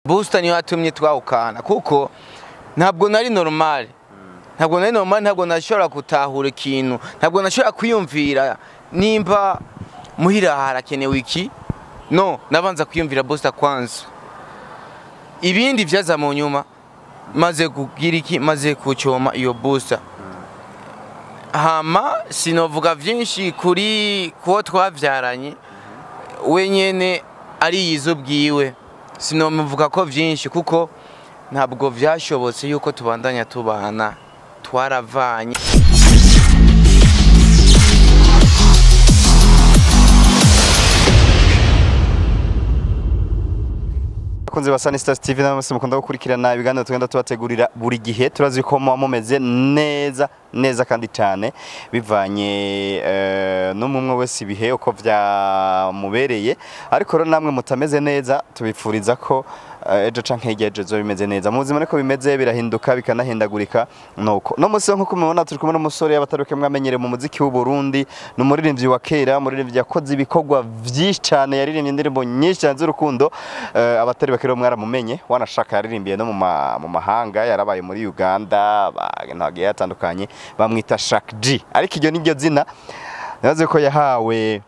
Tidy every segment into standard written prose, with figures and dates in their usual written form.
Booster niyo yatumye twahukana, kuko ntabwo nari normal, ntabwo nari normal, ntabwo nashobora gutahura ikintu, ntabwo nashobora kwiyumvira nimba muhira harakenewe iki. No nabanza kwiyumvira Booster kwanza, ibindi vyaza mu nyuma. Maze kugira iki? Maze kucoma iyo booster. Hama sinovuga vyinshi kuri kuwo twavyaranye, wenyene ariyizi ubwiwe, sinomuvuga ko vyinshi kuko ntabwo vyashobotse yuko tubandanya tubana, twaravanye. Bakunzi ba Sunny Stars TV, namwe mukunda gukurikirana ibiganiro tugenda tubategurira buri gihe, turazi ko muba mumeze neza neza kandi cyane, bivanye n'umwe wese ibihe uko byamubereye. Ariko rero namwe mutameze neza, tubifuriza ko ejo canke hirya ejo bizoba bimeze neza mu buzima. Ariko bimeze birahinduka, bikanahindagurika. Nuko no munsi, nkuko mubibona, turi kumwe n'umusore abataruke mwamenyereye mu muziki w'u Burundi. Ni umuririmbyi wa kera, umuririmbyi yakoze ibikorwa vyinshi cyane, yaririmbye indirimbo nyinshi cyane z'urukundo. Abatari bake rero mwaramumenye, wanashaka yaririmbiye no mu mahanga, yarabaye muri Uganda, ahantu hagiye hatandukanye. Bamwita Shak G, ariko iryo niryo zina nibaze ko yahawe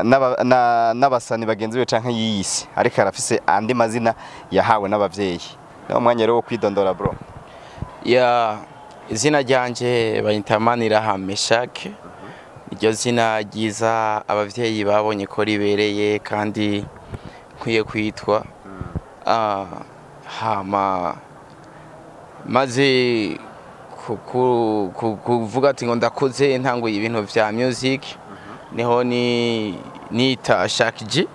n'abasani bagenzi be canke yiyise, ariko arafise andi mazina yahawe n'abavyeyi. Niwo mwanya rero wo kwidondora, bro. Ya, izina ryanje banyita Maniraha Meshak. Iryo zina ryiza abavyeyi babonye ko ribereye kandi nkwiye kwitwa. Hama maze kuvuga ati ngo ndakuze, ntanguye ibintu vya music, niho ni nita Shak G.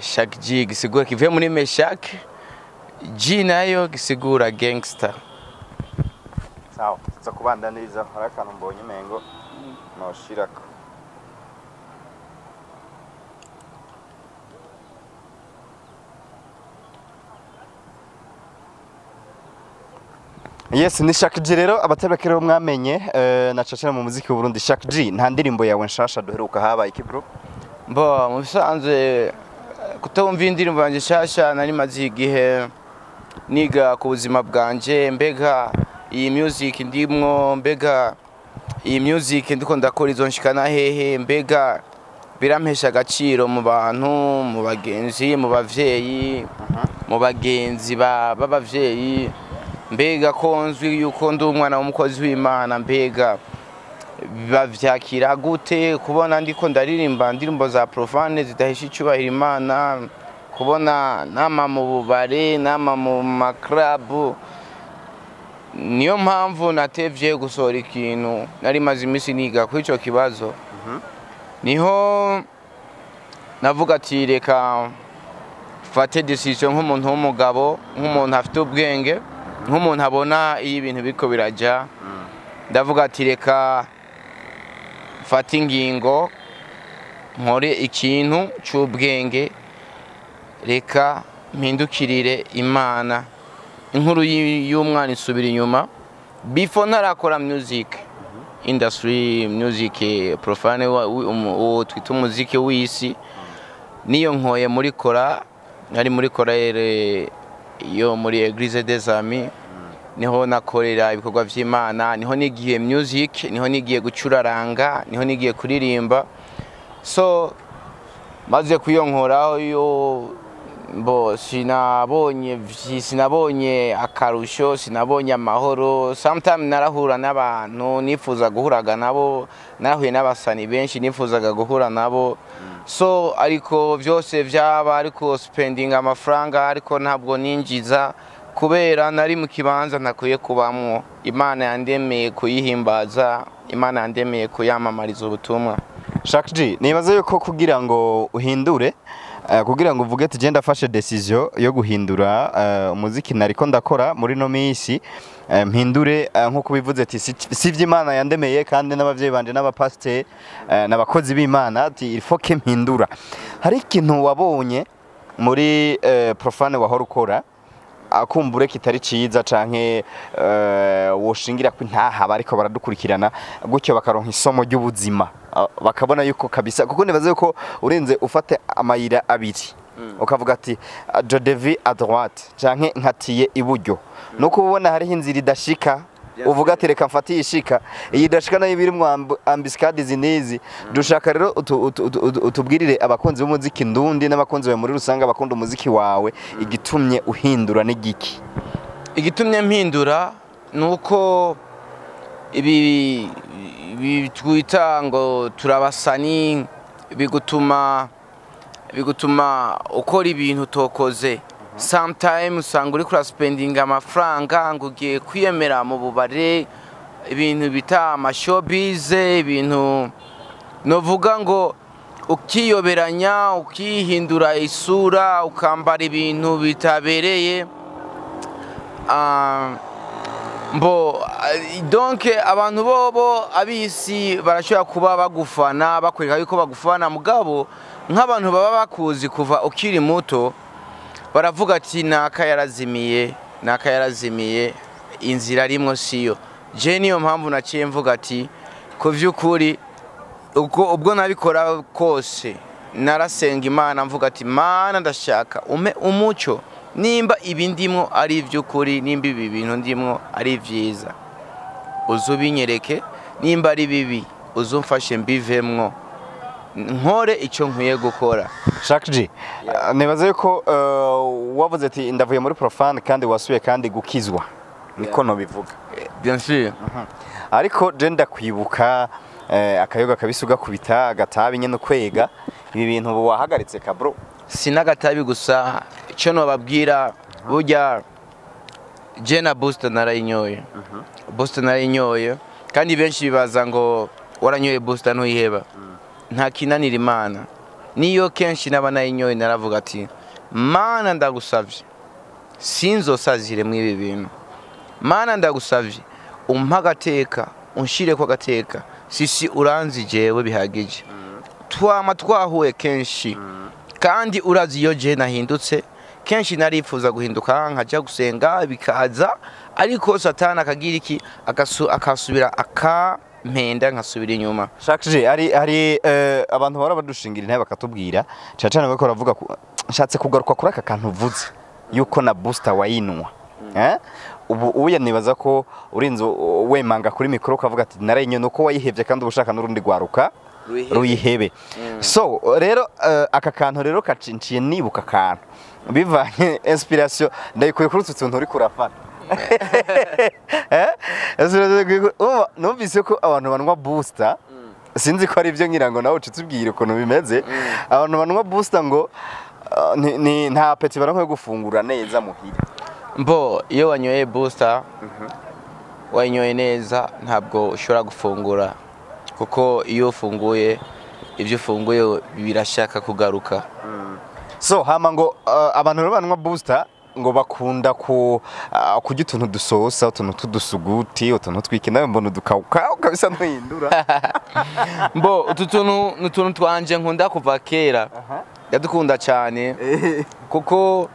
Shak G gisigura, kivuye muri Meshak, G nayo gisigura gangster. Sawa, tuza kubandaniriza. Hari akantu mbonye umengo noshirako. Yes, ni Shak G rero abatari bake rero mwamenye na cacana mu muziki w'u Burundi. Shak G, nta ndirimbo yawe nshasha duheruka, habaye iki, bro? Bo mu bisanzwe kutumva indirimbo yanjye nshasha, nari maze igihe niga ku buzima bwanje. Mbega iyi music ndimwo, mbega iyi music ndiko ndakora izo nshikana hehe? Mbega birampesha agaciro mu bantu, mu bagenzi, mu bavyeyi, mu bagenzi b'abavyeyi? Mbega ko nzwi yuko ndi umwana w'umukozi w'Imana, mbega bavyakira gute kubona ndiko ndaririmba indirimbo za profane zidahesha icyubahiro Imana, kubona nama mu bubare, nama mu maklabu? Niyo mpamvu natevye gusohora ikintu. Nari maze iminsi niga kuri ico kibazo, niho navuga ati reka mfate decision nk'umuntu w'umugabo, nk'umuntu afite ubwenge, nk'umuntu abona iyo ibintu biriko biraja. Ndavuga ati reka mfate ingingo, nkore ikintu c'ubwenge, reka mpindukirire Imana. Inkuru y'umwana isubira inyuma. Before ntarakora music industry, music profane, uwo twita umuziki w'isi, niyo nkoye muri kora, nari muri chorale yo muri Eglise des Amis, niho nakorera ibikorwa vy'Imana, niho nigiye music, niho nigiye gucuraranga, niho nigiye kuririmba. So maze kuyonkoraho yo, bo sinabonye akarusho, sinabonye amahoro. Sometime narahura n'abantu nifuza guhuraga nabo, narahuye n'abasani benshi nifuzaga guhura nabo. So ariko byose vyaba ariko spending amafaranga, ariko ntabwo ninjiza, kubera nari mu kibanza ntakwiye kubamwo. Imana yandemeye kuyihimbaza, Imana yandemeye kuyamamariza ubutumwa. Shak G, nibaza yuko kugira ngo uhindure, kugira ngo uvuge ati je ndafashe decision yo guhindura umuziki nariko ndakora muri no minsi, mpindure, nkuko bivuze ati si vy'Imana yandemeye, kandi n'abavyeyi banje n'abapasiteri n'abakozi b'Imana, ati il faut que mpindura. Hari ikintu wabonye muri profane wahora ukora akumbure kitari ciza, canke woshingira ko ntaha bariko baradukurikirana gutyo bakaronka isomo ry'ubuzima, bakabona yuko kabisa, kuko nibaze yuko urenze ufate amayira abiri? Ukavuga ati je dévie à droite canke nkatiye iburyo, nuko ubona hariho inzira idashika, uvuga ati reka mfate iyishika, iyi idashika nayo iba irimwo embuscade izi n'izi. Dushaka rero utubwirire abakunzi b'umuziki ndundi n'abakunzi bawe muri rusange, abakunda umuziki wawe, igitumye uhindura n'igiki? Igitumye mpindura ni uko ibi twita ngo turabasani bigutuma ukora ibintu utokoze. Sometime usanga uri kuraspendinga amafaranga ngo ugiye kwiyemera mu bubare, ibintu bita amashowbiz, ibintu novuga ngo ukiyoberanya, ukihindura isura, ukambara ibintu bitabereye. Mbo donc abantu bobo abisi barashobora kuba bagufana, bakwereka yuko bagufana, mugabo nk'abantu baba bakuzi kuva ukiri muto baravuga ati naka yarazimiye, naka yarazimiye, inzira arimwo siyo. Je niyo mpamvu naciye mvuga ati ku vy'ukuri ubwo ubwo nabikora kose narasenga Imana mvuga ati Mana, ndashaka umpe umuco nimba ibi ndimwo ari ivy'ukuri, nimba ibi bintu ndimwo ari vyiza uzubinyereke, nimba ari bibi uzumfashe mbivemwo, nkore icyo nkwiye gukora. Shak G, nibaza yuko wavuze ati ndavuye muri profane kandi wasubiye kandi gukizwa, niko nobivuga? Bien sûr. Ariko je ndakwibuka akayoga kabisa ugakubita agatabi nyene ukwega. Ibi bintu ubu wahagaritse ka bro? Sinagatabi gusa, icyo nobabwira burya je na booster narayinyoye. Booster narayinyoye, kandi benshi bibaza ngo waranyoye booster ntuyiheba. Nta kinanira Imana. Niyo kenshi naba nayinyoye naravuga ati Mana, ndagusavye sinzosazire mu ibi bintu, Mana ndagusavye umpe agateka, unshireko agateka, sisi uranzi jewe bihagije, twama twahuye kenshi kandi urazi iyo je nahindutse. Kenshi narifuza guhinduka nkaja gusenga bikaza, ariko Satani akagira iki, akasubira akampenda nkasubira inyuma. Shak G, hari abantu bahora badushingira intebe bakatubwira cyane cyane bariko baravuga nshatse kugaruka kuri aka kantu uvuze yuko na booster wayinwa. Ubu uya nibaza ko urinze wemanga kuri mikoro ukavuga ati narayinyoye, nuko wayihevye kandi ubushaka n'urundi rwaruka Ruyihebe. Ruyihebe. So rero aka kantu rero kacinciye nibuka akantu bivanye inspiration ndayikuye kuri utu tuntu uriko urafata. Inspiration umva, numvise ko abantu banywa booster, sinzi ko ari ibyo, ngira ngo nawe uce ukuntu bimeze. Abantu banywa booster ngo ni nta appétit baronka yo gufungura neza muhira. Mbo iyo wanyoye booster, wanyoye neza, ntabwo ushobora gufungura, kuko iyo ufunguye ibyo ufunguye birashaka kugaruka. So hama ngo abantu rero banywa booster ngo bakunda ku kurya utuntu dusosa, utuntu tw'udusuguti, utuntu twiki, nawe mbona udukawukawu kabisa ntuhindura. Mbo utu tuntu ni utuntu twanje nkunda kuva kera, ndadukunda cyane kuko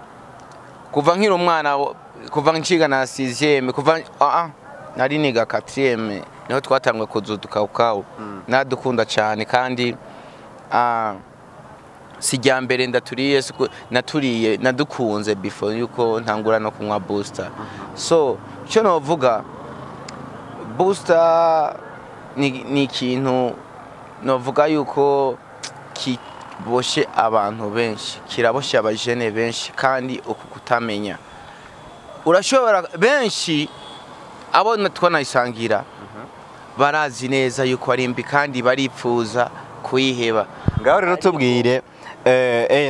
kuva nkiri umwana, kuva nciga na 6e, kuva nari niga 4e niho twatanguye kuza udukawukawu. Nadukunda cyane kandi si irya mbere ndaturiye, naturiye nadukunze before yuko ntangura no kunywa booster. So icyo novuga, booster ni ikintu novuga yuko kiboshe abantu benshi, kiraboshe abajene benshi, kandi uku kutamenya urashobora benshi abo twanayisangira barazi neza yuko ari mbi kandi baripfuza kuyiheba. Ngaho rero tubwire,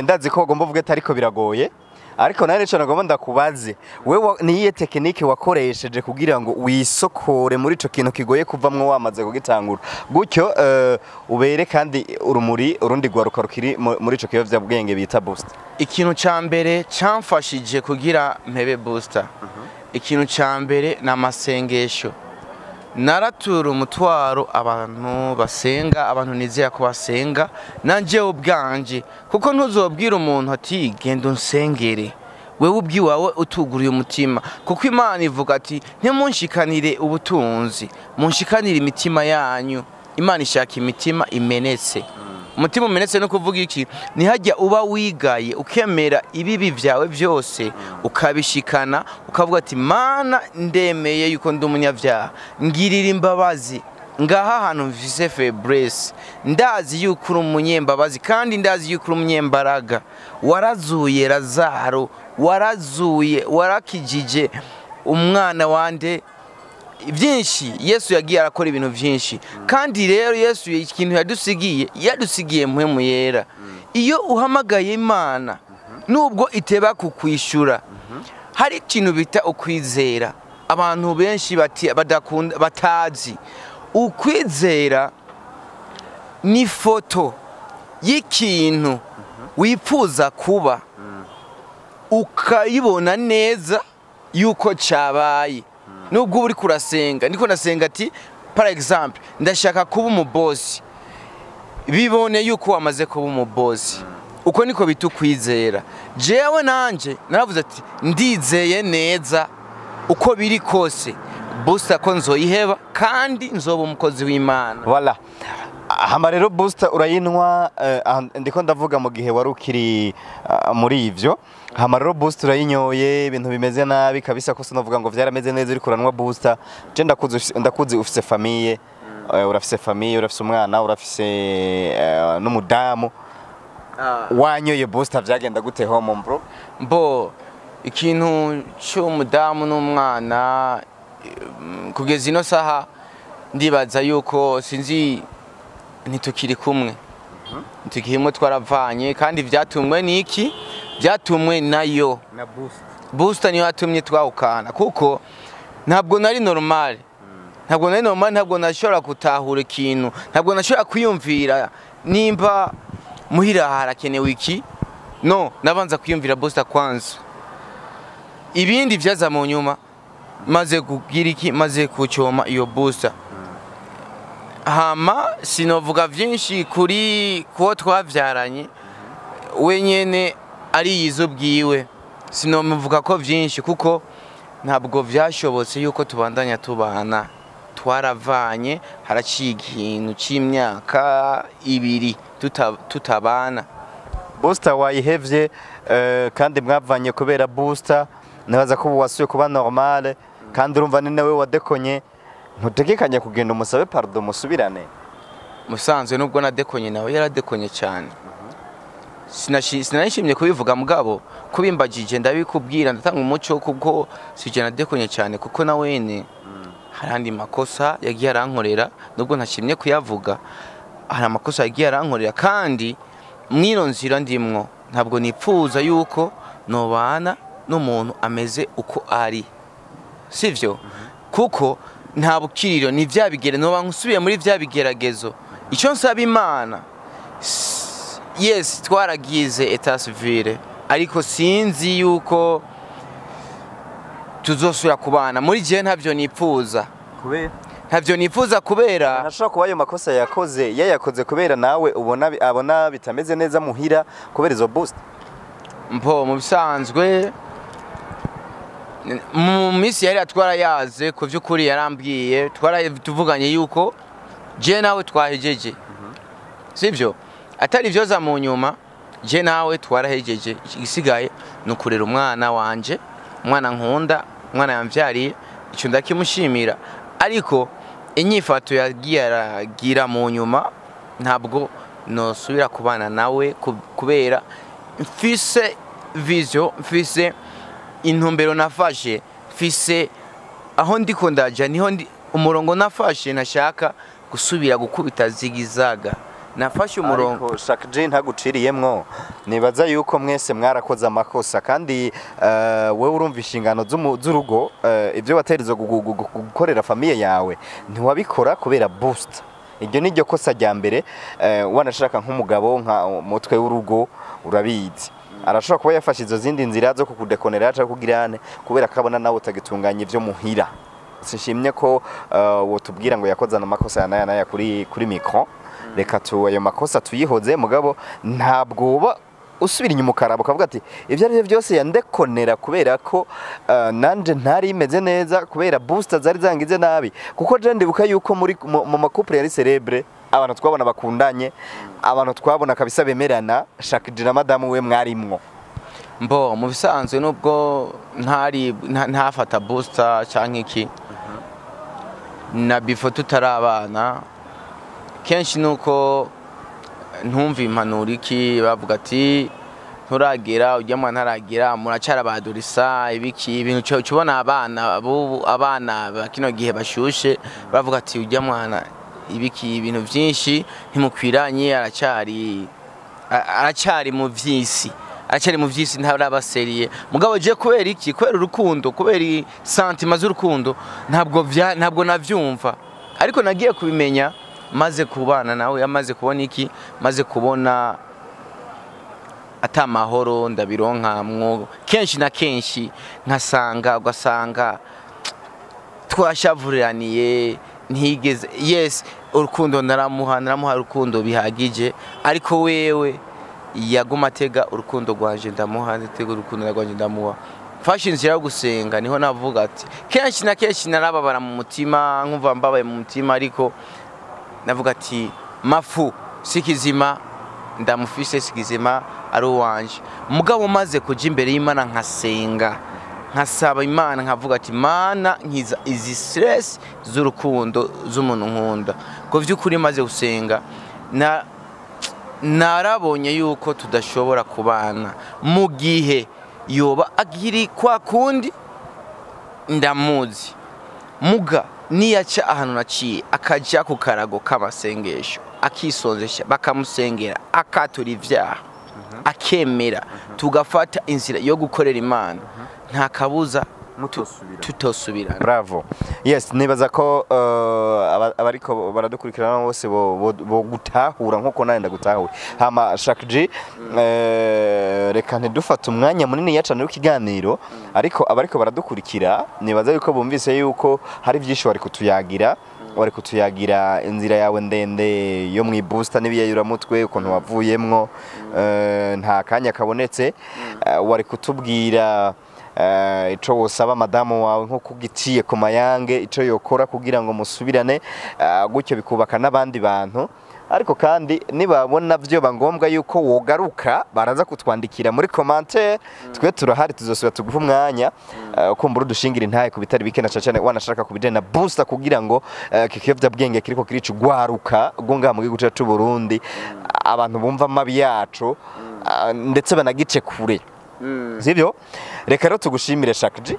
ndazi ko ugomba uvuge ati ariko biragoye, ariko nawe nico nagomba ndakubaze wewe, niyihe technique wakoresheje kugira ngo wisokore muri ico kintu kigoye kuvamwo wamaze kugitangura gutyo, ubere kandi urumuri urundi rwaruka rukiri muri ico kiyovyabwenge bita booster? Ikintu ca mbere camfashije kugira mpebe booster, ikintu ca mbere ni amasengesho. Naratura umutwaro abantu basenga, abantu nizera ko basenga, nanje ubwanje, kuko ntuzobwira umuntu ati genda unsengere wewe ubwiwawe utuguriye umutima, kuko Imana ivuga ati ntimunshikanire ubutunzi, munshikanire imitima yanyu. Imana ishaka imitima imenetse. Umutima umenetse no kuvuga iki? Nihajya uba wigaye ukemera ibibi vyawe byose, ukabishikana, ukavuga ati Mana, ndemeye yuko ndi umunyabyaha, ngirira imbabazi, ngaha hantu mfise faiblesse, ndazi yuko uri umunyembabazi kandi ndazi yuko uri umunyembaraga, warazuye Lazaro, warazuye, warakijije umwana wande byinshi. Yesu yagiye arakora ibintu byinshi. Kandi rero Yesu ikintu yadusigiye Mpwemu Yera. Iyo uhamagaye Imana, nubwo iteba kukwishura, hari ikintu bita ukwizera. Abantu benshi badakunda, batazi ukwizera ni foto y'ikintu wifuza kuba, ukayibona neza yuko cyabaye. Nubwo uri kurasenga, ndiko nasenga ati par exemple ndashaka kuba umubosi, bibone yuko wamaze kuba umubosi. Uko niko bita ukwizera. Jewe nanje naravuze ati ndizeye neza uko biri kose booster ko nzoyiheba kandi nzoba umukozi w'Imana. Voilà. Hama rero booster urayinywa, ndiko ndavuga mu gihe wari ukiri muri ivyo. Hama rero booster urayinyoye, ibintu bimeze nabi kabisa, ko sinovuga ngo vyarameze neza uriko uranywa booster. Je ndakuzi ufise famille, urafise famille, urafise umwana, urafise n'umudamu. Wanyoye booster vyagenda gute home, bro? Mbo ikintu cy'umudamu n'umwana, kugeza ino saha ndibaza yuko sinzi, ntitukiri kumwe, ntitukirimo, twaravanye. Kandi vyatumwe n'iki? Vyatumwe nayo na booster. Booster niyo yatumye twahukana, kuko ntabwo nari normal, ntabwo nari normal, ntabwo nashobora gutahura ikintu, ntabwo nashobora kwiyumvira nimba muhira harakenewe iki. No nabanza kwiyumvira booster kwanza, ibindi vyaza mu nyuma. Maze kugira iki? Maze kucoma iyo booster. Hama sinovuga vyinshi kuri kuwo twavyaranye, wenyene ariyizi ubwiwe, sinomuvuga ko vyinshi kuko ntabwo vyashobotse yuko tubandanya tubana. Twaravanye, haraciye ikintu c'imyaka 2 tutabana. Booster wayihevye, kandi mwavanye kubera booster. Nibaza ko ubu wasuye kuba normal, kandi urumva ni nawe wadekonye. Ntutegekanye kugenda umusabe pardon musubirane? Musanzwe nubwo nadekonye, nawe yaradekonye cyane. Sinashimye kubivuga, mugabo kubimbagije ndabikubwira, ndatanga umuco, kuko sije nadekonye cyane, kuko na wene hari andi makosa yagiye arankorera, nubwo ntashimye kuyavuga. Hari amakosa yagiye arankorera, kandi mwino nzira ndimwo ntabwo nipfuza yuko nobana n'umuntu ameze uko ari, sivyo? Kuko nta bukiriro, ni vya bigere noba nsubiye muri vya bigeragezo. Icyo nsaba Imana, yes, twaragize état civil, ariko sinzi yuko tuzosubira kubana. Muri gihe ntavyo nipfuza. Kubera? Ntavyo nifuza kubera ntashobora kuba ayo makosa yakoze yayakoze kubera nawe ubona abona bitameze neza muhira kubera izo boost. Mpo mu bisanzwe mu minsi yari atwara yaze, ku by'ukuri yarambwiye, twara tuvuganye yuko je nawe twahejeje, sivyo? Atari vyoza mu nyuma, je nawe twarahejeje, igisigaye ni ukurera umwana wanje, umwana nkunda, umwana yamvyariye. Icyo ndakimushimira, ariko inyifato yagiye aragira mu nyuma ntabwo nosubira kubana nawe, kubera mfise vision, mfise intumbero nafashe, mfise aho ndiko ndaja, niho ndi umurongo nafashe, ntashaka gusubira gukubita zigizaga. Nafashe umurongo. Ariko Shak J, ntaguciriyemwo, nibaza yuko mwese mwarakoze amakosa, kandi wewe urumva inshingano z'urugo, ibyo waterezo gukorera famille yawe ntiwabikora kubera boost. Iryo ni ryo kosa rya mbere. Wanashaka nk'umugabo, nka umutwe w'urugo, urabizi, arashobora kuba yafashe izo zindi nzira zo kukudekonera cyangwa kugirane kubera ko abona nawe utagitunganya ivyo muhira. Sinshimye ko wotubwira ngo yakoze amakosa ya naya naya kuri micro. Reka tu ayo makosa tuyihoze, mugabo ntabwo uba Usubira inyuma ukaraba ukavuga ati ibyo ari byo byose yandekonera kubera ko nanje ntari imeze neza kubera booster zari zangize nabi, kuko je ndibuka yuko muri mu ma couple yari célèbre, abantu twabona bakundanye, abantu twabona kabisa bemerana, Shak G na madamu we mwarimwo. Mbo mu bisanzwe nubwo ntari ntafata booster canke iki na before tutarabana, kenshi nuko ntumva impanuro iki bavuga ati nturagera ujya mwana ntaragera muracara badurisa ibiki ibintu uca ubona abana bubu, abana ba kino gihe bashushe bavuga ati ujya mwana ibiki ibintu byinshi ntimukwiranye, aracyari mu vy'isi, aracyari mu vy'isi, ntaraba sérieux. Mugabo je kubera iki? Kubera urukundo, kubera sentiments z'urukundo, ntabwo navyumva, ariko nagiye kubimenya maze kubana nawe, amaze kubona iki, maze kubona ata mahoro ndabironkamwo kenshi na kenshi, nkasanga ugasanga twashavuraniye ntigeze. Yes, urukundo naramuha urukundo bihagije, ariko wewe yaguma atega urukundo rwanje ndamuha, atega urukundo rwanje ndamuha. Mfashe inzira yo gusenga, niho navuga ati kenshi na kenshi narababara mu mutima, nkumva mbabaye mu mutima, ariko navuga ati mafu sikizima ndamufise, sikizima ari uwanje. Mugabo maze kuja imbere y'Imana nkasenga, nkasaba Imana, nkavuga ati Mana nkiza izi stress z'urukundo z'umuntu nkunda, ko vy'ukuri maze gusenga na narabonye yuko tudashobora kubana mu gihe yoba akiri kwa kundi ndamuzi. Muga niyaca ahantu naciye, akaja ku karago k'amasengesho, akisonzesha, bakamusengera, akatura ivyaha, akemera, tugafata inzira yo gukorera Imana, nta kabuza tutosubirana. Bravo. Yes, nibaza ko abariko baradukurikirana bose bo gutahura nkuko nawe ndagutahura. Hama Shak G, reka ntidufate umwanya munini yacana w'ikiganiro, ariko abariko baradukurikira nibaza yuko bumvise yuko hari byinshi wari kutuyagira inzira yawe ndende yo mu booster n'ibiyayuramutwe, ukuntu wavuyemwo, nta kanya kabonetse. Wari kutubwira ico wosaba madamu wawe nko kugiciye ku mayange, ico yokora kugira ngo musubirane, gutyo bikubaka n'abandi bantu. Ariko kandi nibabona vyoba ngombwa yuko wogaruka, baraza kutwandikira muri commentaire, twe turahari, tuzosubira tuguha umwanya, kumbura udushingira intaye ku bitari bike, na cane wanashaka ku bijanye na booster, kugira ngo iki kiyovyabwenge kiriko kirica ugwaruka rwo ngaha mu gihugu cacu c'u Burundi, abantu bumva amabi yacu, ndetse banagice kure, sivyo? Reka rero tugushimire, Shak G.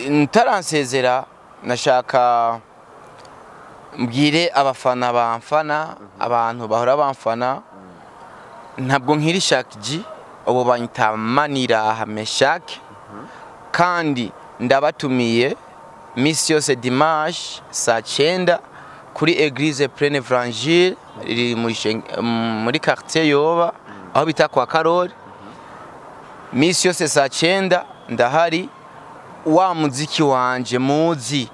Ntaransezera, nashaka mbwire abafana bamfana, abantu bahora bamfana, ntabwo nkiri Shak G ubu, banyita Maniraha Meshak. Kandi ndabatumiye misi yose dimanche saa 9 kuri Église Pleine Évangile iri muri quartier Yoba, aho bita kwa Karori. Misi yose saa 9 ndahari. Wa muziki wanje muzi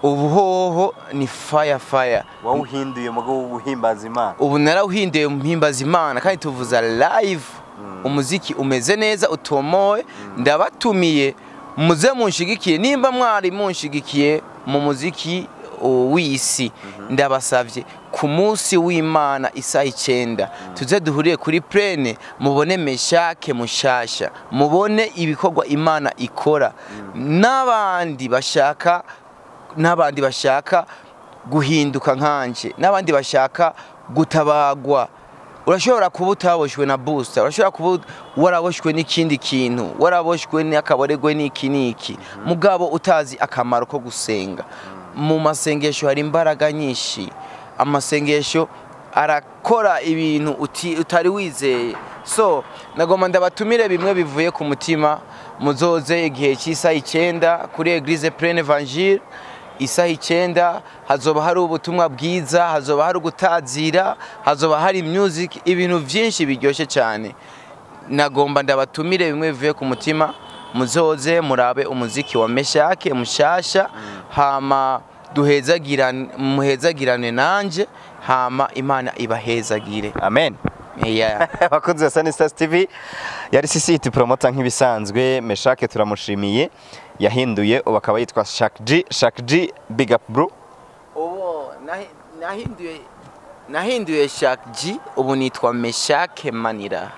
ubuhoho ni fire fire. Wawuhinduye mugo w'ubuhimbaza Imana. Ubu narawuhinduye mpimbaza Imana, kandi tuvuza live umuziki umeze neza utomoye. Ndabatumiye muze munshigikiye. Nimba mwari munshigikiye mu muziki w'isi, ndabasavye ku munsi w'Imana isaha 9 tuze duhuriye kuri Plaine, mubone Meshake mushasha, mubone ibikorwa Imana ikora, n'abandi bashaka guhinduka nkanje, n'abandi bashaka gutabagwa. Urashobora kuba utaboshwe na booster, urashobora kuba waraboshwe n'ikindi kintu, waraboshwe n'akaboregwe n'iki n'iki, mugabo utazi akamaro ko gusenga. Mu masengesho hari imbaraga nyinshi, amasengesho arakora ibintu utari wizeye. So nagomba ndabatumire bimwe bivuye ku mutima, muzoze igihe cy'isaha 9 kuri Église Pleine Évangile. Isaha 9 hazoba hari ubutumwa bwiza, hazoba hari ugutazira, hazoba hari music, ibintu byinshi biryoshye cyane. Nagomba ndabatumire bimwe bivuye ku mutima, muzoze murabe umuziki wa Meshake mushasha, hama duhezagirane, muhezagirane nanje, hama Imana ibahezagire. Amen. Yeah. Abakunzi ba Sunny Stars TV, yari Sisiti Promoter nk'ibisanzwe. Meshake turamushimiye, yahinduye ubu akaba yitwa Shak G. Shak G, big up bro. Ubu nahinduye Shak G, ubu nitwa Meshake Manira.